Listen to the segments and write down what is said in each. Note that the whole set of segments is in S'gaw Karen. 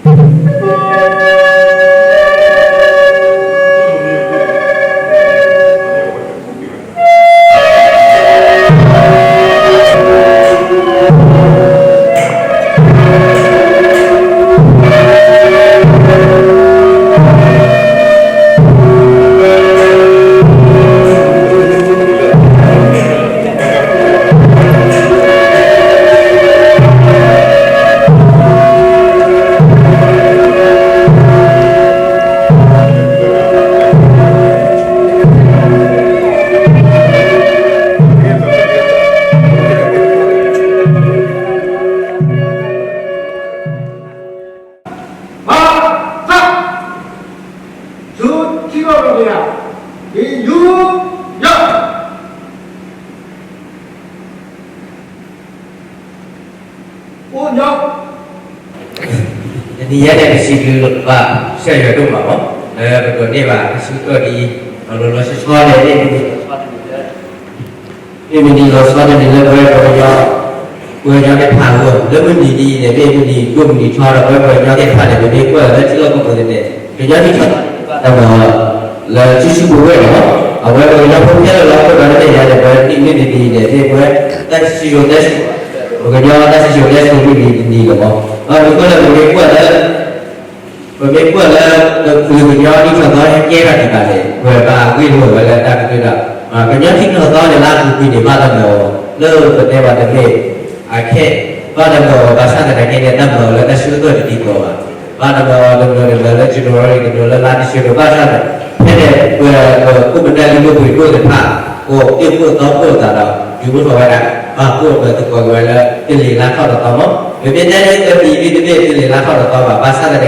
မၤသး ဆူထံလီၢ်ကီၢ်ပယီၤ ကယူၤယီၢ် အိၣ်ညီ တနံၤညါန့ၣ် ပစံးဘျုးဘၣ်ကစၢ်ယွၤဒိၣ်မးလီၤ. လၢပဒိးန့ၢ်ဘၣ်အဆိကတၢၢ်ဒ်အံၤ ဒီးလီၤလီၤဆီဆီန့ၣ် မ့ၢ်မနံၤလီၤဆီန့ၣ် လၢပဝဲပှၤကညီ ပှၤကညီသ့ၣ်တဖၣ်အဂီၢ် လၢမုၢ်နံၤဒ်အံၤန့ၣ် မ့ၢ်မုၢ်နံၤဒိၣ်မုၢ်နံၤထီဒီး ပဝဲပှၤကညီသ့ၣ်တဖၣ်န့ၣ် ပမ့ၢ်ကွၢ်လၢထံလီၢ်ကီၢ်ပူၤန့ၣ် ကညီနံၣ်ထီၣ်သီန့ၣ် လၢစုဆူပဝဲၢ်န့ၣ်လီၤ. အဝဲပှၤကညီဖိခဲလၢာ်လၢဟီၣ်ခိၣ်ဒီဘ့ၣ်ညါန့ၣ် ပဝဲနံၣ်မုၢ်နံၤဒ်အံၤန့ၣ် မ့ၢ်ပဝဲတၢ်စံၣ်စိၤတဲစိၤ ပှၤကညီတၢ်စံၣ်စိၤတဲစိၤမုၢ်နံၤဒ်အံၤလီၤမး. ဒီးမ့ၢ်ကွၢ်လၢပမ့ၢ်ကွၢ်လၢ ပမ့ၢ်ကွၢ်လၢ ကညီနံၣ်ထီၣ်သီဟဲကဲထီၣ်ဒံးဘၣ်န့ၣ် ပဝဲဘၣ်အဂ့ၢ်လိာ်ဝဲလၢတၢ်ကတိၤဒီး ကညီနံၣ်ထီၣ်သီန့ၣ် လၢအပူၤကွံာ်န့ၣ် ဘၣ်တၢ်မၤအီၤ လၢပတဲဘၣ်တမ့ၢ် အခဲ ဘၣ်တၢ်မၤအီၤဘၣ်ဆၣ်သနာ်က့န့ၣ် တၢ်မၤအီၤလၢတၢ်ဆၢကတီၢ်တဒ်သိးဘၣ်. ဘၣ်တၢ်မၤအီၤတမၤတမၤလၢ January တမၤလၢလါ December ဘၣ်ဆၣ်ဒီး ဖဲန့ၣ် ပ ပခိၣ်ပနၢ်လံၤဖိပှ့ၤဒိၣ်သ့ၣ်တဖၣ် ကိးသ့ၣ်ဖိသီဖိအသးဒီး ဒုးအိၣ်ထီၣ်ဝဲဒၣ် ပာ်ဖှိၣ်အမၤသကိးက့ၤဝဲလၢ တလ့ၤလါထီၣ်တသီမး. ပမ့ၢ်တဲလၢတနံၤဒ်တမ့ၢ် တလ့ၤလါထီၣ်တသီဘၣ်. ဘၣ်ဆၣ်သနာ်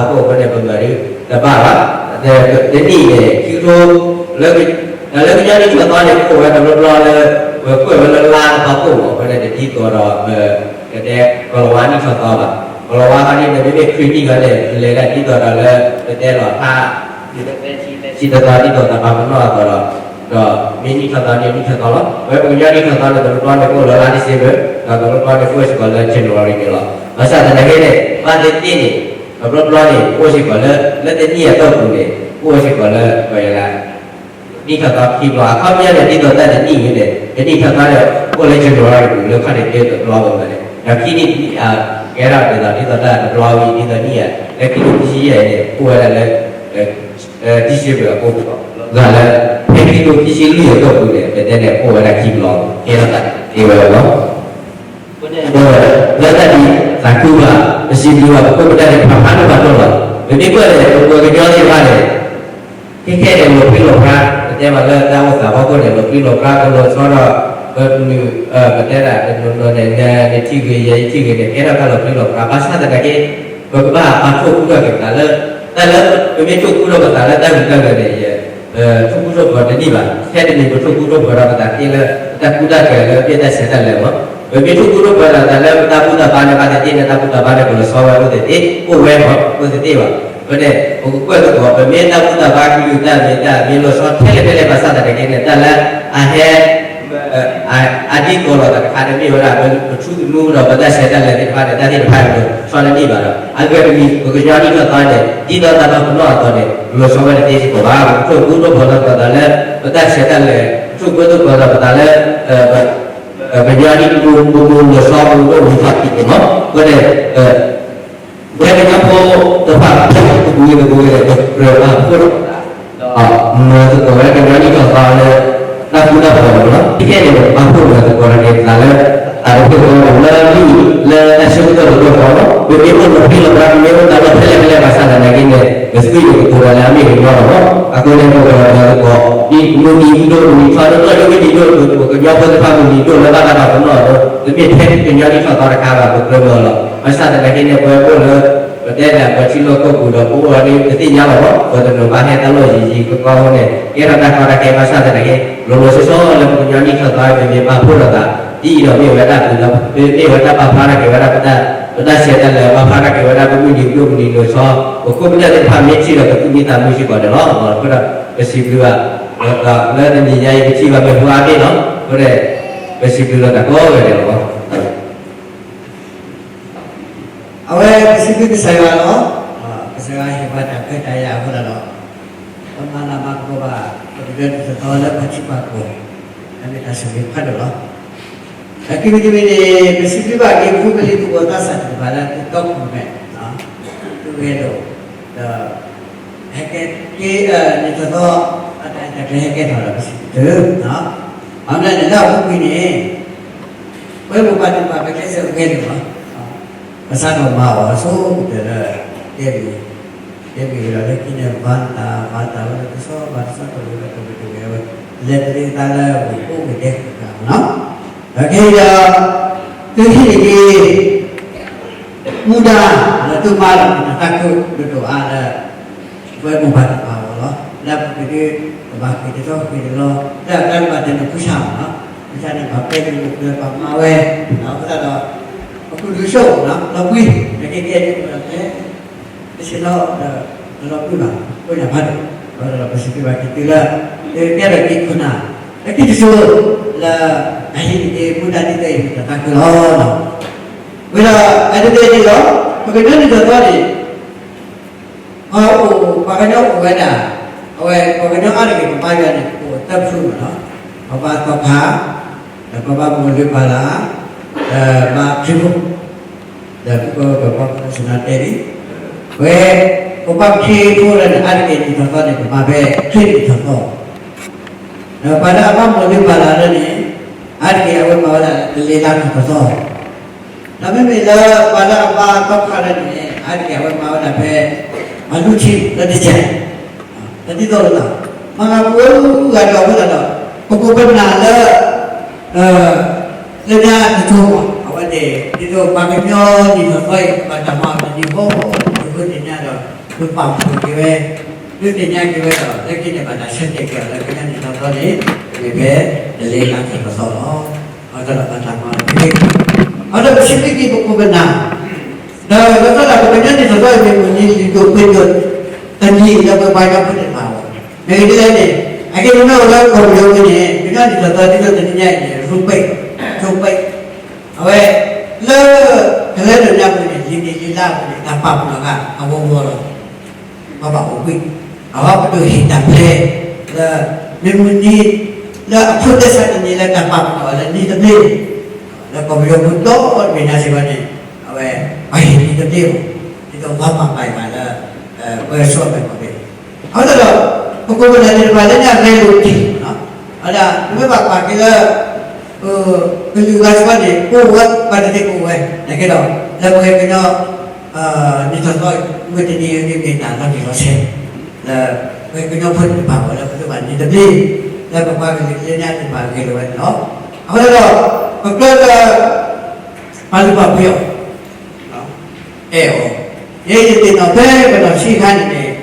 က့ ပဝဲဒၣ်ပအိၣ်လၢတၢ်လီၢ်အံၤဒီး လၢတၢ်အိၣ်သးအဖီခိၣ်အဃိန့ၣ် ပမၤဒ်တဘၣ်ဘၣ်. တနံၣ်န့ၣ် ခံကထိ လၢ လၢကညီနံၣ်ထီၣ်သီန့ၣ် ပအိၣ်ဝဲတဘျီဘျီလၢ ပကွဲးဝဲလၢလါအဖီခိၣ်မး အဃိန့ၣ် တဒ်သိးဒီး ပ ကတဲ ကလီၤဝါနံၣ်ထီၣ်သီဘၣ်. ကလီၤဝါခီဒ်န့ၣ် မ့မ့ၢ်ခရံာ်နံၣ်ခီန့ၣ် လဲၤဒၣ်ဒ်သိးဒီးလၢ ပတဲလီၤ ဆံတသီဒ်သိးတၢ်ပာ်ပနီၣ်အသိးဒီး ဒီးမ့ၢ်နံၣ်ထီၣ်သီန့ၣ် နံၣ်ထီၣ်သီလီၤ. ဝဲပကညီနံၣ်ထီၣ်သီန့ၣ် တဘျီဘျီန့ၣ် ကအိၣ်လၢလါ December ဒီးတဘျီဘျီန့ၣ် ကအိၣ်စ့ၢ်ကီးလၢ January န့ၣ်လီၤ. ဘၣ်ဆၣ်သနာ်က့န့ၣ် ဘၣ်သ့ၣ်သ့ၣ်န့ၣ် တဘျီဘျီန့ၣ် ကအိၣ်စ့ၢ်ကီးလၢ လၢတနံၣ်အတီၢ်ပူၤန့ၣ် ကအိၣ်စ့ၢ်ကီးလၢ ပှၤယဲဒၣ် နံၣ်ထီၣ်သီခံဘျီ အခီပညီန့ၣ် ဒ်သိးတၢ်တနံၣ်ဝဲန့ၣ် တနံၣ်ထီၣ်သီန့ၣ် အိၣ်လၢ January ပူၤလၢခီၣ်ထံးတဘျီဝဲန့ၣ် ဒီးခံနံၣ် ကဲထီၣ်ဒ်သိး ဒ်သိးတၢ်တဘျီဝံၤ ဒ်သိးနံၣ်ဧါ လၢခံနံၣ်ခံဆံယဲၢ်န့ၣ် အိၣ်ဝဲဒၣ်လၢ December အပူၤ ဂၤလၢ ဖဲခံနံၣ်ခံဆံလွံၢ်အတီၢ်ပူၤန့ၣ် ပတဲန့ၣ် အိၣ်ဝဲဒၣ်ခံဘျီ ကဲထီၣ်တၢ်တ့ဝဲလီၤ. လၢတၢ်ဒ်သးခုဘၣ် ပစံးဘျုးဘၣ် ပခိၣ်ပနၢ်သ့ၣ်တဖၣ်ဖးဒိၣ်ဖးထီလီၤ. ပမ့ၢ်ကွၢ်န့ၣ် ပပှၤကညီသ့ၣ်တဖၣ်န့ၣ် ခဲခဲန့ၣ် လီၤပြံလီၤပြါ ပတဲဘၣ်လၢတၢ်အိၣ်သးဖီခိၣ်န့ၣ် လီၤပြံလီၤပြါ ကလီၤဆီဒီး ပမုၢ် ပတဲဒၣ် တနီၤနီၤန့ၣ် နထံၣ်ဂ့ၤ ယဲယထံၣ်ဂ့ၤန့ၣ် ကဲထီၣ်တၢ်လီၤပြံလီၤပြါ ဘၣ်ဆၣ်သနာ်က့ ပကဘၣ်ပာ်ထီၣ်ကူထီၣ်က့ၤပသးလၢ တၢ်လၢ ပမ့ၢ်ထီၣ်ကူထီၣ်ပသးလၢတၢ်ဂုၤတၢ်ဂၤန့ၣ် ယ ထီၣ်ကူထီၣ်ပှၤတနံၣ်ဘၣ်. ထဲတနံၣ်ပထီၣ်ကူထီၣ်ပှၤဒီးပသးသ့လၢ ပတၢ်ကူတၢ်ကၤလၢမ့ၢ်တၢ်ဆဲးတၢ်လၤမး. ပမ့ၢ်ထီၣ်ကူထီၣ်ပှၤဒီးသးလၢပတၢ်ဘူၣ်တၢ်ဘါန့ၣ် ဘၣ်သ့ၣ်သ့ၣ်န့ၣ် တၢ်ဘူၣ်တၢ်ဘါန့ၣ် ကလီၤဆီဝဲအိၣ်သ့ၣ်သ့ၣ် အိၣ်ဝဲမး အိၣ်သ့ၣ်သ့ၣ်ဘၣ်. အဃိန့ၣ် ပကကွၢ်သကိး ပမ့ၢ်တၢ်ဘူၣ်တၢ်ဘါကလုာ်တၢ်မ့ၢ်တၢ်မ့ၢ်လီၤဆီထဲလဲၣ်ထဲလဲၣ်ဘၣ်ဆၣ်သနာ်က့န့ၣ် တၢ်လၢအဟဲ အဒ်သိးလိာ်သးတခါန့ၣ်မ့ၢ်ဝဲဒၣ် ပထူသနူဒီးပတၢ်ဆဲးတၢ်လၤသ့ၣ်တဖၣ်န့ၣ် တၢ်သ့ၣ်တဖၣ်န့ၣ် ဆီတန့ၢ်ဘၣ်ဒီး အဂ့ၢ်ဒ်အံၤ ပကညီနံၣ်ထီၣ်သီန့ၣ် ဒ်သိးတၢ်ပာ်ပနီၣ်အသိးန့ၣ် လီၤဆီဝဲတသ့စ့ၢ်ကီးဘၣ်. ပထီၣ်ကူထီၣ်ပှၤဒီးပသးလၢ ပတၢ်ဆဲးတၢ်လၤ ပထီၣ်ကူထီၣ်ပှၤဒီးပသးလၢ ပညီနံၣ်မူမူလီၤဆီမူဒိၣ်မူထီၣ်ထံးန့ၣ်မး. အဃိန့ၣ် ပဝဲကညီဖိတဖၣ် တပူၤဂ့ၤတပူၤဂ့ၤန့ၣ် ပကြၢးပာ်ဖှိၣ်ထီၣ်ပသး ဒီးမၤသကိးဝဲကညီနံၣ်ထီၣ်သီလၢ တၢ်ဃူတၢ်ဖိးန့ၣ်လီၤ. ခဲခဲန့ၣ် ပာ်ဖှိၣ်မၤသကိးတၢ်က့ၤပသးလၢ တၢ်တဖျၢၣ်ဃီလီၤ လၢလံာ်လၢတၢ်ဆၢကတီၢ်တဖျၢၣ်ဃီလီၤ. ပမ့ၢ်အိၣ်လီၤပြံလီၤပြါ ပမ့ၢ်အိၣ်တၢ်လီၢ်ထဲလဲၣ်ထဲလဲၣ်ဘၣ်ဆၣ်သနာ်က့န့ၣ် ပသွံၣ်န့ၣ်ကတိၤတၢ်လၢအမ့ၢ်ကညီလီၤမး. အဃိန့ၣ် ပကမၤသကိး ဒ်မုၢ်နံၤဒိၣ်မုၢ်နံၤထီ တဘျီဒ်မုၢ်နံၤဒိၣ် ပကညီဖိသ့ၣ်တဖၣ်မုၢ်နံၤဒိၣ်လၢဘၣ်တၢ်ပာ်ပနီၣ်အသိး တမ့ၢ်ထဲကညီနံၣ်ထီၣ်သီတခါဘၣ် ပကြၢးမၤလီၤ. ဘၣ်ဆၣ်သနာ်က့န့ၣ် ပဝဲပအိၣ်လၢ ပတဲဒၣ်ပှၤထံလီၢ်ကီၢ်ပူၤဒီး ပအိၣ်အီၤဒ်ပသ့ၣ်ညါလီၤမး ပတနီၤဘၣ်ဟဲတၢ်လီၢ်ယံၤယံၤကီကီအဃိန့ၣ် ကဲထီၣ်တၢ်ကီတၢ်ခဲဘၣ်ဆၣ်သနာ်က့ လီၤလီၤဆီဆီလၢပကညီနံၣ်ထီၣ်သီ ပမ့ၢ်ပာ်ဖှိၣ်ထီၣ်သး ဒ်အံၤဒီးမ့ၢ်ဝဲဒၣ်ပှၤလၢ မ့ၢ်ဝဲဒၣ်ပာ်ဖျါထီၣ်က့ၤဝဲဒၣ် ပတၢ်ဆဲးတၢ်လၤ ပာ်ဖျါထီၣ်က့ၤဝဲဒၣ်ပမုၢ်နံၤဒိၣ်မုၢ်နံၤလီၤဆီ ပခိၣ်ပနၢ်သ့ၣ်တဖၣ်မ့ၢ်ထံၣ်ဒီး ကသူၣ်မံသးမုာ်စ့ၢ်ကီးန့ၣ်လီၤ. အဃိဒီး ပစံးဘျုးဘၣ် လၢတနံၤညါအံၤ ပထံၣ်ဘၣ်မ့ၢ်ဟူအါမ့ၢ်လီၤ. အဃိန့ၣ် ပစံးဘျုးလီၤတၢ်ကိးဂၤဒဲးလီၤ. အဝဲပစံးဘျုးကစၢ်ယွၤလီၤ. ကစၢ်ယွၤဟ့ၣ်ပှၤတၢ်ခွဲးတၢ်ယာ်အဃိသတးဒီး ပမၤလၤမၤကပီၤဘၣ် ပကဒၢနံၣ်ထီၣ်သီလၢပှၤထံပှၤကီၢ် လၢမ့ၢ်တၢ်ဆိၣ်ဂ့ၤဖးဒိၣ်လီၤ. ဒီးခံမံၤတမံၤန့ၣ် ပစံးဘျုးဘၣ်က့ၤဖိပလံၤသူၣ်ဘီၣ်သးစၢ်သ့ၣ်တဖၣ်လၢသုတီခိၣ်ရိၣ်မဲ သုဂဲၤလိာ် ဒီး ဟဲက့ၤ နံၣ်ထီၣ်သီ အတၢ်အဲၣ်တၢ်ကွံဟဲကဲထီၣ်ဒီးပစံးဘျုးသု ဘၣ်မနုၤလဲၣ် လၢအပူၤကွံာ်န့ၣ် ပဝဲမိၢ်ပၢ်သ့ၣ်တဖၣ် ပကျဲးစၢးဂဲၤလိာ်လီၤ. ပစးထီၣ်မၤအီၣ်အဆိကတၢၢ်လၢ တဲဘၣ် တဲဘၣ်ဝဲဒၣ်လၢခံန့ၣ် ဘၣ်တၢ်ဘၣ်တၢ်ဝဲလၢတဆီဘၣ်တဆီ တဝဲတဝဲတဝဲဝဲ လဲၤတရံးသးလၢဝ့ၢ်ကိးဝ့ၢ်ဒဲးဃၣ်ဃၣ်နီၤ. ဒီးခဲအံၤဒီး သုဟံးန့ၢ်က့ၤ မူဒါ လၢသုမၤလီၤတၢ်သးခုဒိၣ်ဒိၣ်အါလၢ ပဝဲမိၢ်ပၢ်သ့ၣ်တဖၣ်အဂီၢ်လီၤ. လၢပကဒုး ကဘၣ်ဃ့ၢ်တတီဃ့ၢ်တလီၤ လၢအကျါကဘၣ်တဲန့ၣ် ဖုဆၣ်မးနီၤ ဖုဆၣ်န့ၣ် ပှၤပဲမုၢ်လၢပှၤမၤဝဲ အဃိသတးဒီး ပကူၣ်ဒူၣ်ဆိၣ် လီၤဘှံး နကဲကဲဒ်အိၣ်ဒီးဖဲ တဆ့ၣ်နီၤဒီး တလီၤဘှံးဘၣ် အိၣ်ညါဖးဒိၣ် အဃိသတးဒီး ပစံးဘျုးဘၣ်က့ၤသုလၢ သုကဲထီၣ်က့ၤခိၣ်နၢ် လၢခံတစိၤ လၢ အဟံးန့ၢ်က့ၤမူဒါဒ်သိးအံၤ မ့ၢ်တၢ်သးခုလီၤ. ဝံၤဒီး အဒုးကဲဒ်လီၤ ပကညီနံၣ်ထီၣ်သီန့ၣ် ပှၤအိၣ် ပှၤကညီအိၣ်ဝဲဒၣ် အဝဲပှၤကညီအါတက့ၢ် ပဘါယွၤန့ၣ် ပအိၣ်သၢဖုမးနီၤ ပဘါသီခါ ဒီးပဘါမိၢ်လုၢ်ပၢ်လၢ် ဒီးဘါခရံာ်ဖိ ဒီးပကပှၤကညီစူၢ်နာ်တဲလံ ဝဲ ပဘါခရံာ်ဖိလၢန့ၣ် အါတက့ၢ်နံၣ်ထီၣ်သီန့ၣ် ပမၤဖဲခရံာ်နံၣ်ထီၣ်သီ ဒီးပှၤလၢအဘါမိၢ်လုၢ်ပၢ်လၢ်လၢန့ၣ် အါတက့ၢ်အဝဲမၤဝဲဒၣ်တလ့ၤလါထီၣ်ကသီ ဒီးမ့မ့ၢ်လၢပှၤလၢအဘါသီခါလၢန့ၣ် အါတက့ၢ်အဝဲမၤဝဲဒၣ်ဖဲ ပှၤလူထံလၢတကဲ တဒ်သိးလိာ်သး မၤဂၤပှဲၤဂၤဒီးအဃိသတးဒီး ပခိၣ်ပနၢ်လၢ လၢညါတကီၢ် အဝဲန့ၣ် ဒ်သိးပှၤကညီနံၣ်ထီၣ်သီအံၤ ဘၣ်တၢ်မၤအီၤတနံၤဃီ ပဃုသ့ၣ်ညါဒီး ပပာ်ဖှိၣ်က့ၤဝဲ ဒုးသ့ၣ်ညါက့ၤဝဲဒီး လၢခံန့ၣ် ဘၣ်တၢ်ဆၢတဲာ်က့ၤအီၤလၢကညီနံၣ်ထီၣ်သီန့ၣ် မ့ၢ်ဖဲတလ့ၤလါထီၣ်ကသီလီၤ. အဃိဒီးဘၣ်တၢ်မၤအီၤတက့ၢ် အဃိဒီးပစံးဘျုးက့ၤပခိၣ်ပနၢ် ဒီးလီၤဆီဒၣ်တၢ် ပကညီနံၣ်ထီၣ်သီအံၤမ့ၢ်မုၢ်နံၤလံာ်ဒိၣ်ပှ့ၤဒိၣ် တနံၤလၢပပှၤကညီဖိသ့ၣ်တဖၣ်အဂီၢ် မ့ၢ်ဂ့ၤဒ်လဲၣ်န့ၣ် အကဲပမ့ၢ်အိၣ်လၢကီၢ်ပယီၤပူၤန့ၣ် ကညီနံၣ်ထီၣ်သီဒ်သိးတနံၤညါအံၤန့ၣ် ရူးပိတ် ရူးပိတ် အဝဲ လၢ ကလဲၤဒိၣ်ညါပူၤန့ၣ် လံာ်နံၤလါပူၤန့ၣ် တၢ်ပာ်ပနီၣ်ဂၤအဂီၢ်ဂီၢ်လီၤ. ပဘၣ်အိၣ်ဘှံး အဝဲပဒိၣ်ဟ့ၣ်တၢ်ပျဲ လၢ မ့ၢ်မုၢ်နံၤ လၢအဖိးသဲစးတနံၤလၢတၢ်ပာ်ပနီၣ်လၢနံၤသဘျ့ လၢကီၢ်ပယီၤပူၤဒီတဘ့ၣ်ညါစ့ၢ်ကီးန့ၣ် အဝဲ ပှၤဟ့ၣ်နံၤသဘျ့အီၤ ဒ်သိးပှၤပာ်ပာ်အီၤလၢ ပှၤဆိၣ်အမဲာ်ကီၢ်ဘ့ၣ် အဃိသတးဒီး ပခိၣ်ပနၢ်သ့ၣ်တဖၣ်လၢညါဂဲၤလိာ်တံၢ် အဝဲဒၣ် ပမ့ၢ်ဘၣ်ကွၢ်က့ၤလၢ ကလုာ်ဂၤစ့ၢ်ကီးန့ၣ် ကအိၣ်ဝဲ ပှၤတသ့ကအိၣ်ဝဲ နာ်က့ဒီး လၢပဝဲကညီ နံၣ်ထီၣ်သီ မုၢ်တနံၤအံၤန့ၣ်မ့ၢ်တၢ်လီၤတံၢ်လီၤဆဲး လၢ ပဝဲကညီဖိသ့ၣ်တဖၣ်အဂီၢ်လၢပကဘၣ်နံၤသဘျ့ လၢပပှၤကလုာ်လၢညါသ့ၣ်တဖၣ်ဂဲၤလိာ်ဝဲန့ၣ်လီၤ. အဃိသတးဒီး ပကြၢးလၢ ပာ်လုၢ်ပာ်ပှ့ၤအီၤ အဲၣ်အီၤ ယဲယသ့ၣ်နီၣ်ဖဲပနီၢ်ဆံးခါန့ၣ်န့ၣ်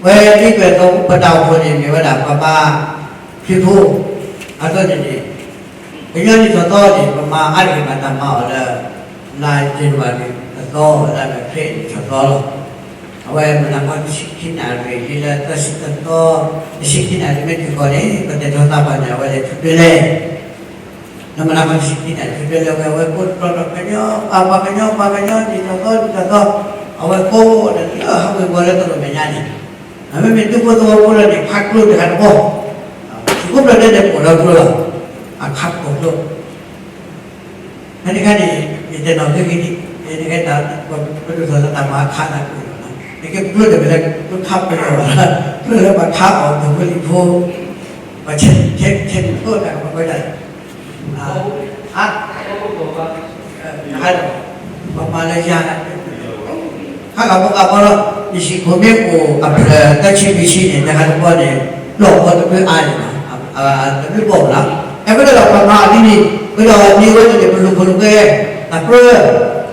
ပဝဲဒ်ပသိးပတၢ်အိၣ်ဖှိၣ်န့ၣ် မ့ၢ်ဝဲဒၣ်ပဘါခရံာ်ဖိ အသိးန့ၣ်န့ၣ် ကညီနံၣ်ထီၣ်သီန့ၣ် ပမၤအါတက့ၢ်ဘၣ်တၢ်မၤအီၤလၢ လါယနူၤအါရံၤအသီ လၢအမ့ၢ်ခရံာ်နံၣ်ထီၣ်သီလီၤ. အဝဲမုၢ်နၤခီတဆံခံနၣ်ရံၣ် လံလၢသၢဆံတသီ တဆံခံနၣ်ရံၣ်မ့ၢ်တုၤဃီၤန့ၣ် ပတဲာ်ထီၣ်သးပှၢ်န့ၣ် အဝဲလဲၤထူးတၢ်လဲၣ် လၢမုၢ်နၤခီတဆံခံနၣ်ရံၣ်ထူးတၢ်လဲၣ် အဝဲကိးတြီဒီးကညီ ပှၤကညီ ပှၤကညီ နံၣ်ထီၣ်သီ နံၣ်ထီၣ်သီ အဝဲကိးဒီးလၢဟးဝ့ၤဝီၤလၢတရိာ်မဲာ်ညါန့ၣ် အမ့မ့ၢ်သုးဖိသဝီဖိလၢန့ၣ် ခးကျိတဂၤတဘီ သုးခိၣ်ဖျၢၣ်ဒဲးန့ၣ် ပိာ်ထီၣ်ကျိလီၤ အခးပိာ်ကျိ ဖဲန့ၣ်ခါန့ၣ် ယတဲနီၣ်သုဂ့ၤဒံး ယနကဲတၢ် ပဒိၣ်ထီၣ်လၢတၢ်မၤခးတၢ်ကျိလီၤ နကဲကျိတဂၤလၢကျိခးပယီၤဘၣ် ကျိလၢပှၤခးအီၤ သုးဖိလံၤဖိ ပှၤဆဲးဆဲးဆဲးန့ၣ် ကျိတၢ်ကပှဲၤဒၣ် အါ ပမၤလၢယၤ ခါဂၤဖိဂၤဖိလီၤ ယစံးခိၣ်မ့ၢ်အိၣ်အဖျၢၣ်သၢဆံလွံၢ်ဆံန့ၣ် တဂၤတဘီန့ၣ် လီၢ်ကဝီၤတဘျုးအါန့ၣ်လီၤ တဘျုးဘီၣ်လီၤ အဃိသတးဒီးပမၤအီၤဒ်န့ၣ် အဃိဒီးန့ၢ်ဝဲန့ၣ် ပလူၤဖိလူၤဃဲ တၢ်ပြၢ နာ်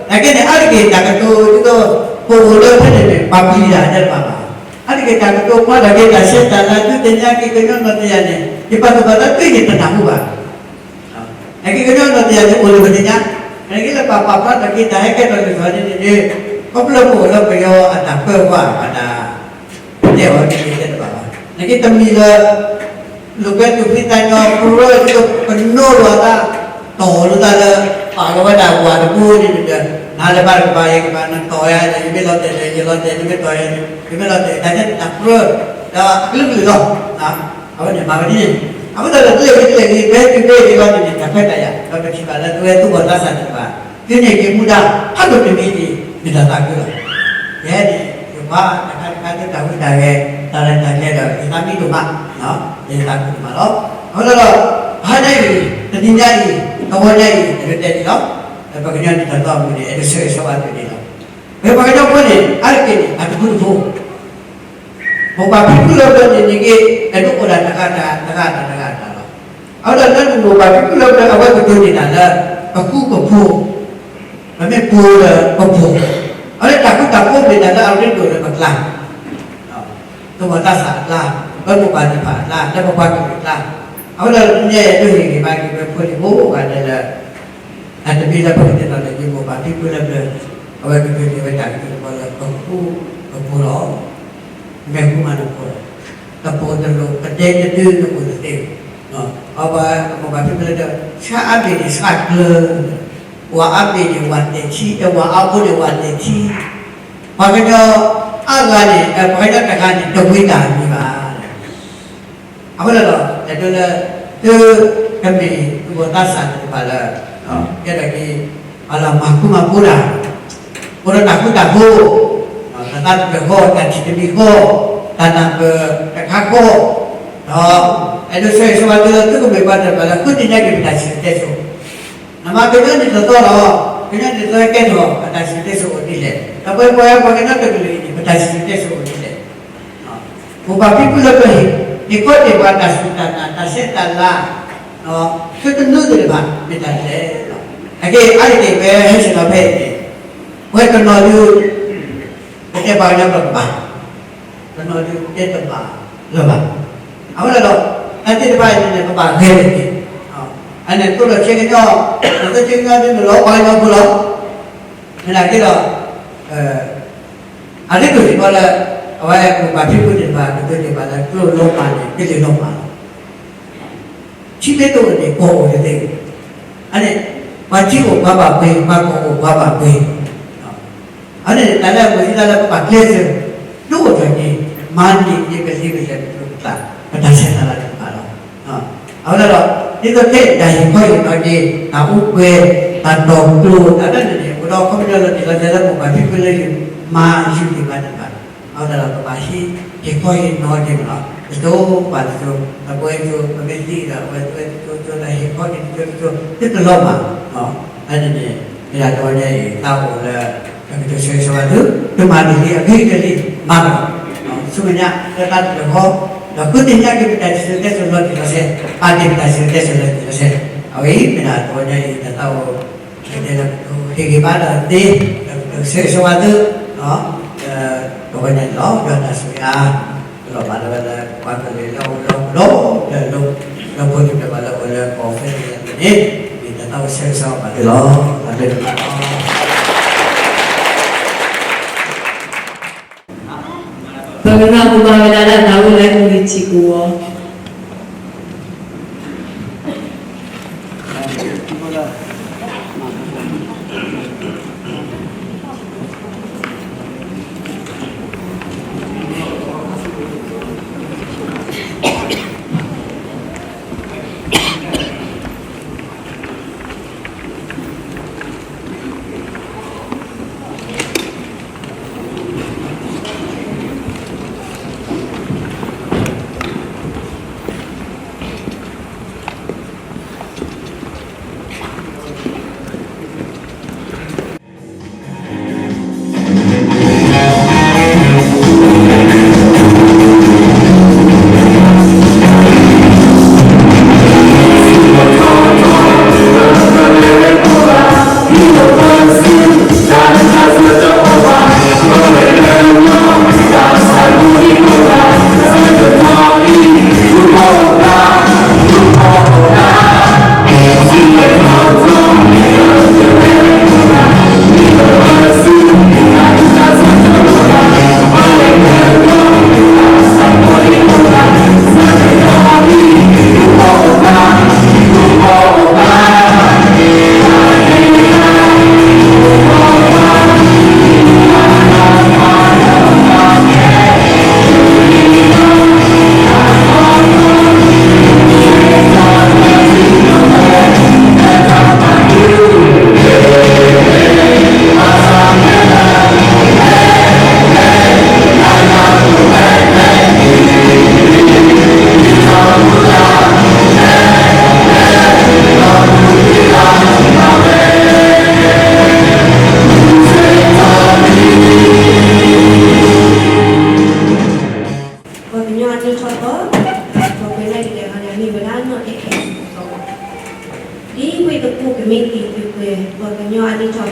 က့န့ၣ် အါတက့ၢ်တၢ်ကတိၤဒ်သိး ပအိၣ်လၢဖဲန့ၣ်န့ၣ် ပာ်ပျံၤတၢ်တဘၣ်ဘၣ် အါတက့ၢ်တၢ်ကတိၤမၤတၢ်က့ၤတၢ်ဆဲးတၢ်လၤ ဒုးသ့ၣ်ညါက့ၤကညီနီၢ်တယၢ်န့ၣ် ယပာ်သူၣ်ပာ်သးတ့ၢ်ယတနၢ်ဟူဘၣ် နာ်က့ကညီနီၢ်တယၢ်န့ၣ် အိၣ်လၢပသ့ၣ်ညါ နာ်က့လၢပာ်ပာ်ဖျါထီၣ်က့ၤတၢ်ဟဲကဲထီၣ်လံာ်စီဆှံန့ၣ်န့ၣ် ခီဖျိပအိၣ်လၢပယီၤအတၢ်ပၢဃာ်အတၢ် တဲအီၤတမံၤတဲတဘၣ်ဘၣ် နာ်က့တမံၤလၢ လိာ်ကွဲတူၢ်ဖံးသးညီ ပရၢဒ်သိးပနီၤလိာ်အသး တီၢ်လိာ်သးလၢ ပာ်လီၤဝဲဒၣ်ဝၤတဘိန့ၣ်ဒီး နၤလၢဘၣ်တကပၤ ယကပၤ နတီၢ်ယၤဒီး ယမ့ၢ်လီၤတဲာ်ဒီး ယလီၤတဲာ် နမ့ၢ်တီၢ်ယၤ ယမ့ၢ်လီၤတဲာ် တၢ်တၢ်ပြၢ ဒီးအကလုာ်ကလုာ်လီၤ. အဝဲန့ၣ်မၤဝဲဒ်န့ၣ် အဃိသတးဒီးကျဲဂ့ၤကျဲဂ့ၤ ဖဲတုၤဖဲအံၤလီၤန့ၣ် တၢ်ခွဲးတၢ်ယာ် ဒီးပထံၣ်ဘၣ်လၢသုဝဲသူၣ်ဘီၣ်သးစၢ်တကပၤ သုန့ၣ်က့ၤမူဒါ ဖးဒိၣ်တမံၤန့ၣ် မ့ၢ်တၢ်သးခုလီၤ. ယဲန့ၣ် ယပှၤတခါတခါသုတၢ်ဟူးတၢ်ဂဲၤ တၢ်ရဲၣ်တၢ်ကျဲၤဒီး ယသးမံဒိၣ်မး ယသးခုဒိၣ်မးလီၤ. အဃိသတးဒီး ဟါညါအံၤ တနံၤညါအံၤ တဝီညါအံၤ အဲၣ်ဒိးတဲဒ်လီၤ. ဒီးပကညီနုၢ်တၢ်သီအမုၢ်န့ၣ် အဲၣ်ဒိးဆၢဂ့ၤဆၢဝါသုန့ၣ်လီၤ. ပပှၤကညီဖိန့ၣ် အါတက့ၢ်န့ၣ် အတဖိတဖိ မိၢ်ပၢ်ဖံဖုလၢပျၢၤန့ၣ်န့ၣ်က့ အဲၣ်ဒိးအိၣ်ဒၣ်တဂၤတဂၤတဂၤတဂၤတဂၤလီၤ. အဃိဒီးလၢနမိၢ်ပၢ်ဖံဖုလၢပျၢၤ အဝဲကတိၤန့ၢ်တၢ်လၢ ပဃူပဖိး, ပမ့ၢ်ပှဲၤဒီးပဖိး, အဝဲတၢ်ဃူတၢ်ဖိးမ့ၢ်တၢ်လၢအရ့ဒိၣ်လၢပကျါ သူၣ်ဘီၣ်သးစၢ်အကျါ, ပမိၢ်ပၢ်သ့ၣ်တဖၣ်အကျါ, လၢပပှၤကလုာ်အကျါ, အဃိဒီးလၢတနံၤညါအံၤ ဒိးဟ့ၣ်ဂံၢ်ဘါက့ၤဝဲဖိလံၤဖိဂၤဒဲးလၢ အတမံၤလၢပကတဲလီၤန့ၣ် ယမိၢ်ပၢ်ဖံဖုလၢပျၢၤ အဝဲကတိၤန့ၢ်ဝဲတၢ်ကတိၤတဘီလၢ ပဃူပဖိးလီၤ. မ့ၢ်ဃူမးနဖိးလီၤ. တဖိးတလိၤ ပဒဲတဒုနအိၣ်တသ့ဘၣ်. အဝဲပမိၢ်ပၢ်ဖံဖုလၢဒီး ဆှါအါဘ့ၣ်န့ၣ်ဆှါကျၢၤ, ဝၣ်အါဘ့ၣ်န့ၣ်ဝၣ်တဲာ်ထံ, ဝၣ်အါဘိန့ၣ်ဝၣ်တဲာ်ထံ, ပှၤကညီအါဂၤန့ၣ် ပှၤကညီတဂၤန့ၣ် တဝံတၢ်မံၤဘၣ်. အဃိဒီး အဲၣ်ဒိးလၢ သုကမ့ၢ်သူၣ်ဘီၣ်သးစၢ်သ့ၣ်တဖၣ်လၢ ကဲထီၣ်က့ၤ ပှၤလၢမၤဃူမၤဖိးတၢ်, အိၣ်ဒီးတၢ်ဃူတၢ်ဖိး, တၢ်သးတဖျၢၣ်ဃီ, တၢ်ထံၣ်တမံၤဃီ, တၢ်နၢ်ပၢၢ်တခါဃီ, ဒီး အဲၣ်ဒိးဆၢဂ့ၤဆၢဝါသုလၢ သုကမ့ၢ်ပှၤတဖၣ်လၢ ဃုသ့ၣ်ညါက့ၤပတၢ်စံၣ်စိၤတဲစိၤ နမၤကညီနံၣ်တသီလီၤ. ကညီနံၣ်တသီဟဲကဲထီၣ် ပတၢ်စံၣ်စိၤတဲစိၤအိၣ်ဒ်လဲၣ်. ဒီးပဝဲပှၤကညီတကလုာ်အံၤန့ၣ် ပတၢ်စံၣ်စိၤတဲစိၤအိၣ်ဒ်လဲၣ်. မိၢ်ပၢ်ဖံဖုလၢပျၢၤ ဟ့ၣ်ခီဟ့ၣ်နီၤပှၤတၢ်စူၢ်တၢ်နာ် တၢ်ဆဲးတၢ်လၤ သုတနုၤသ့ၣ်တဖၣ် မ့ၢ်တၢ်ဒ်လဲၣ်. အက့ အါတက့ၢ်ပဟဲဆ့ၣ်နီၤဖဲအံၤန့ၣ် ပဝဲတနီၤဒုး ပတဲပှၤကညီပကဘၣ် တနီၤဒုးတဲတဘၣ်လၢၤဘၣ်. အဃိဒီး တၢ်သ့ၣ်တဖၣ်အံၤန့ၣ် ပဘၣ်ဂဲၤလိာ်က့ၤ, အန့ၣ်သိးဒီးဆ့ကညီ, သိးဆ့ကညီဒ်န့ၣ်လီၤ ပှၤကညီဖိလီၤ. မ့ၢ်နာ်က့ဒီး အရ့ဒိၣ်စ့ၢ်ကီးလၢ အဝဲမိၢ်ပၢ်ဖံဖုသ့ၣ်တဖၣ် ကတိၤသ့ၣ်တဖၣ်လၢ ကျိာ်လီၤမၢ်န့ၣ် ကလ့ၢ်လီၤမၢ်လီၤ. ထံမ့ၢ်တအိၣ်န့ၣ် ကီၢ်အိၣ်တသ့. အန့ၣ် ပှၤထံအိၣ်ပှၤဘၣ်ပှ့ၤ, ပှၤကီၢ်အိၣ်ပှၤဘၣ်ပှ့ၤ. အန့ၣ် တၢ်လၢအမ့ၢ်ဒ်တၢ်လၢပဘၣ်ကျဲးစၢး ဒိၣ်ထီၣ်က့ၤ မၤန့ၢ်က့ၤပသ့ပလဲၤပကျိၤပကျဲ ပတၢ်ဆဲးတၢ်လၤသ့ၣ်တဖၣ်လီၤ. အဃိသတးဒီး ဒ်သိးခဲအံၤ တၢ်ဟ့ၣ်ခီဟ့ၣ်နီၤက့ၤ တၢ်အိၣ်ကွဲ တၢ်တီၤကျိၤ တၢ်ဒ်န့ၣ်န့ၣ် အိၣ်ဒီးခီပညီလီၤတံၢ်လီၤဆဲးလၢမိၢ်ပၢ်ဖံဖုလၢယမၤယုၢ်န့ၢ်ဘၣ်သ့ၣ်တဖၣ် အဃိသတးဒီး ပဘၣ်ဟံး ဟ့ၣ်ခီဟ့ၣ်နီၤက့ၤမးလီၤ. တစိၤဘၣ်တစိၤ ဒီးပဝဲကၠိ ပမ့ၢ်သံဒီး အဝဲသ့ၣ်ကၠိ ကၠိဒီးဟ့ၣ်ခီက့ၤတစိၤတစိၤ သုတလီၤမၢ်လီၤ. အန့ၣ်န့ၣ် မ့ၢ်ဒၣ်တဝီညါအံၤ သးအိၣ်လၢ ပကတိၤဆၢဂ့ၤဆၢဝါသု တမၤန့ၢ်လံအဂ့ၤကတၢၢ်လံ မၤကလီၤ ဆူမဲာ်ညါ လၢတၢ်တဖျၢၣ်ဃီ ဒီးဃုသ့ၣ်ညါက့ၤပတၢ်စံၣ်စိၤတဲစိၤလီၤတံၢ်လီၤဆဲး ပာ်တ့ၢ်ပတၢ်စံၣ်စိၤတဲစိၤလီၤတံၢ်လီၤဆဲး အဝဲအံၤ မ့ၢ်ဒၣ်တဝီညါအံၤ တၢ်သးအိၣ် ကတဲလၢပကဟ့ၣ်ဂံၢ်ဘါဒီးသ့ ဒီးပကဆၢဂ့ၤဆၢဝါသု တဝီညါအံၤလီၤ ဒီးတၢ်ဆိၣ်ဂ့ၤအါ ကလီၤဘၣ်လၢဝဲလၢ ပှၤကလုာ်လၢအိၣ်လၢဟီၣ်ခိၣ်ဒီဘ့ၣ်လၢ လၢဖိသ့ၣ်တဖၣ်လၢအိၣ်လၢကီၢ်ဖဲန့ၣ်န့ၣ် မ့ၢ်တၢ်သးအိၣ်ဆၢဂ့ၤဆၢဝါဘၣ်သုလီၤ တၢ်ဘျုးတၢ်ဖှိၣ်လီၤ. ပကနၢ်ဟူဘၣ်ဝဲဒၣ်လၢတၢ်အိၣ်လၢအမုၢ်နံၤထံၣ်ကိးအီၤ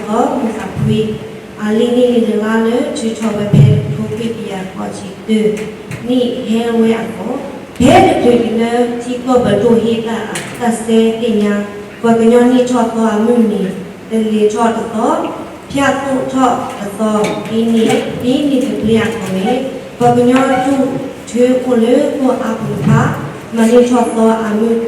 ဒီးမုၢ်သးဖှံ အလံာ်နံၣ်လံာ်တလါလၢထုးထီၣ်ဝဲဖဲတကထိခွံကယၤဃိးဆံတၢနံၣ်ဟဲဝဲအဂီၢ်, ဖဲတချုးဒံးလၢထံကီၢ်ပဒိၣ်ဟ့ၣ်တၢ်အတၢ်စဲသ့ၣ်ညါ ပှၤကညီနံၣ်ထီၣ်သီအမုၢ်နံၤ တလ့ၤထီၣ်တသီ, ဖၠၣ်သိၣ်ထီၣ်တသီ, ဒ်နံၣ်သဘျ့အသိးန့ၣ်, ပှၤကညီဒူၣ်ထၢအိၣ်လၢကီၢ်အါပူၤတဖၣ် မၤနံၣ်ထီၣ်သီ အမုၢ်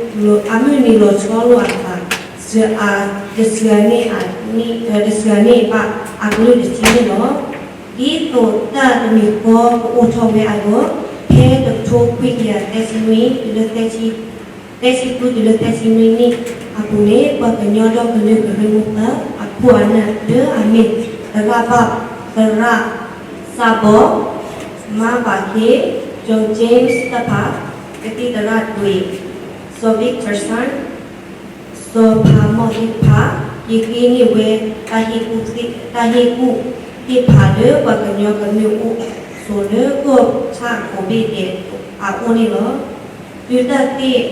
နံၤလီၤဆီလိာ်အသး တစှၤန့ၢ်အ တစှၤန့ၢ်ဘၣ်အကလုၢ်တထံၣ်န့ၣ်လီၤ. ဒ်သိးတၢ်တမံၤဃီကအိၣ်ထီၣ်ဝဲအဂီၢ်, ဖဲတကထိခွံကယၤသၢဆံနွံ တုၤလၢ သၢဆံဃုတုၤလၢသၢဆံနွံနံၣ်အပူၤန့ၣ်, ပှၤကညီဒီကလုာ်ကရၢမိၢ်ပှၢ်အခိၣ်အနၢ်လၢအမ့ၢ် သရၣ်ဘၣ်, သရၣ်စးဘီ, မါဘၣ်ခ့, စီၤ James တဖၣ်, ကသံၣ်သရၣ်ဒွံၣ်, စီၤ Victorson, စီၤဖးမီၣ်သ့ၣ်တဖၣ် ယဃ့န့ၢ်ဝဲ တၢ်ဟ့ၣ်ကူၣ်သ့ၣ်ဖးလၢပှၤကညီကမ့ၢ်အိၣ်ဆိးလၢကီၢ်ဆၣ်ကိးဘ့ၣ်ဒဲးအအိၣ်န့ၣ်လီၤ. တုၤတၢ်သ့ၣ်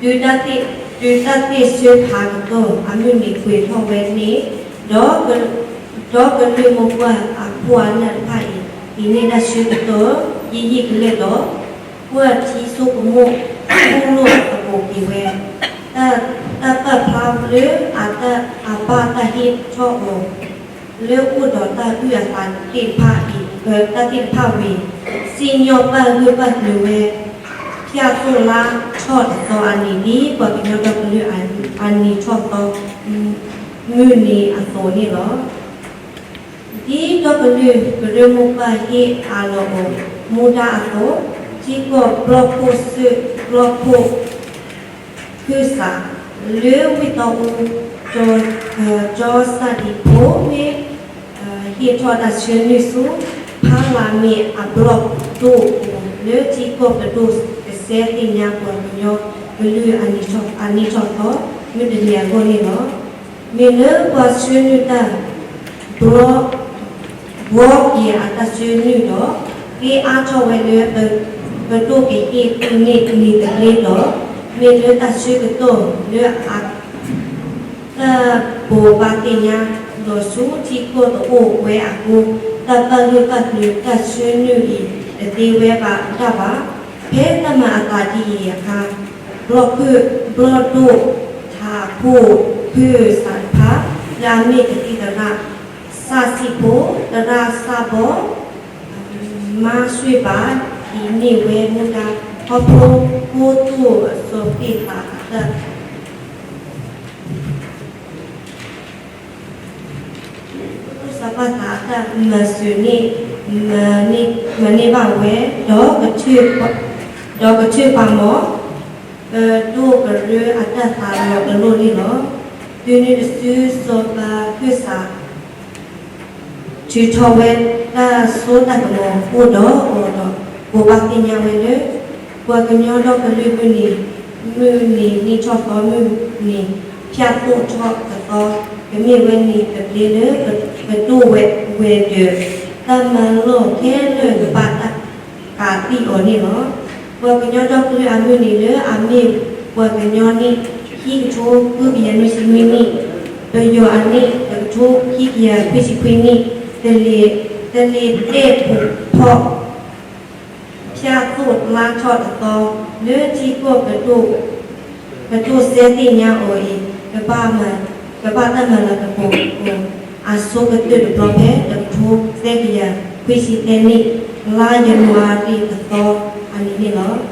တုၤတၢ်သ့ၣ် တုၤတၢ်သ့ၣ်ဆၢဖးကတီၢ် အမုၢ်နံၤကွဲၤထီၣ်ဝဲန့ၣ်, ဒီး ဒီကလုာ်မိၢ်ပှၢ်အခိၣ်အနၢ်တဖၣ်အံၤ ဟံးန့ၢ်တၢ်ဆၢကတီၢ် ယံာ်ယံာ်ကလဲာ်ဒီး ကွၢ်ထံဆိကမိၣ် ကူၣ်လိာ်သကိးက့ၤဝဲ တၢ်ပာ်ဖျါလၢအတၢ် အဘၣ်တၢ်ဟ့ၣ်ထီၣ်အီၤ လၢအိၣ်ဒီးတၢ်အုၣ်အသးသ့ၣ်တဖၣ်အံၤ တၢ်သ့ၣ်တဖၣ်ဝံၤ စံၣ်ညီၣ်ပာ်ဂၢၢ်ပာ်ကျၢၤဝဲ ဖၠၣ်သိၣ်လါထီၣ်တသီအနံၤ ဒ်ပှၤကညီဒီကလုာ်အနံၤထီၣ်သီ မုၢ်နံၤအသိးန့ၣ်လီၤ. ဒ်ဒီကလုာ်ကရၢမိၢ်ပှၢ်ဟ့ၣ်အးလီၤအီၤ မူဒါအသိး, ထံကီၢ်ဘျီၣ်ခိၣ်စၢၣ်ဘျီၣ်ခိၣ် ခၢၣ်စး လၢဝ့ၢ်တီအူ ကၠီစၣ်ဒံဖိမ့ၢ် ဟ့ၣ်ထီၣ်တၢ်ဆၢနုာ်ဆူ ဖါလးမ့ၢ်အဘျီၣ်ဒိၣ်အူ လၢထံကီၢ်ပဒိၣ်ကစဲသ့ၣ်ညါပှၤကညီကလုာ်အနံၤထီၣ်သီ မုၢ်တနံၤအဂီၢ်န့ၣ်လီၤ. မ့ၢ်လၢပှၤဆၢနုာ်တၢ် ဘှီက့ၤအတၢ်ဆၢနုာ်ဒီး ဃ့အါထီၣ်ဝဲလၢ ပဒိၣ်ကဟ့ၣ်ကူၣ်န့ၢ်နံၤသဘျ့ဒီး မ့ၢ်လၢတၢ်ဆၢကတီၢ်လၢအ တၢ်ဘိးဘၣ်သ့ၣ်ညါလီၤဆူထံကီၢ်တအိၣ်ဝဲအဃိ တၢ်ပာ်ဂၢၢ်ပာ်ကျၢၤတၢ်ဆၢနုာ်အံၤ တသ့ဝဲဘၣ်တၢ်ဘၣ်. ဖဲတၢ်မၤအသးဒ်အံၤအခါ ဘျီၣ်ခိၣ် ဘျီၣ်ဒိၣ် ထးခိၣ် ခၢၣ်စးတဖၣ် လၢအမ့ၢ်ကသံၣ်သရၣ် စၣ်စံၣ်ဖိ သရၣ်စၣ်ဘီ မါဆွ့ၣ်ဘၣ် ဟံးန့ၢ်ဝဲမူဒါ ခီဖျိကိတိၢ်စီၤပ့းသးအတၢ် ကိတိၢ်စီၤပ့းသးအတၢ်မၤစၢၤန့ၣ် မၤန့ၢ်ဘၣ်ဝဲ ဒီးကထၢၣ်ပာ်မီၤ ပဒိၣ်ကရၢအတၢ်သးလီၤပလိာ်န့ၣ်လီၤ. တုၤနုၤတစု စီၤပၤခၢၣ်စး ထုးထီၣ်ဝဲတၢ်စိတၢ်ကမီၤ အိၣ်ဒီးအီၤဒီး ဘိးဘၣ်သ့ၣ်ညါဝဲလၢ ပှၤကညီဒီကလုာ်မုၢ်နံၤ မုၢ်နံၤနံၣ်ထီၣ်သီမုၢ်နံၤ ဖၠၣ်သိၣ်ထီၣ်တသီ ကမ့ၢ်ဝဲနံၤသဘျ့လၢ ပဒိၣ်ဝဲၤဒၢး တၢ်မၤလီၢ်ခဲလၢာ်ကဘၣ်တၢ်ကးသံၣ်အီၤန့ၣ်လီၤ. ပှၤကညီဒီကလုာ်အမုၢ်နံၤလၢအမ့ၢ်ပှၤကညီနံၣ် ခံကထိဃုကယၤနွံဆံနွံနံၣ်, ပယီၤအနံၣ် တကထိခံကယၤခွံဆံခွံနံၣ်, တလ့ၤတဲၣ်ပူၤဖီၣ် ဖၠၣ်သိၣ်လါထီၣ်တသီ လၢထံကီၢ် ပဒိၣ်စဲသ့ၣ်ညါအီၤအံၤ ကဘၣ်တၢ်မၤလၤကပီၤ အဆိကတၢၢ်တဘျီဖဲ တကထိသၢကယၤခွံဆံသၢနံၣ် လါယနူၤအါရံၤတသီအနံၤန့ၣ်လီၤ.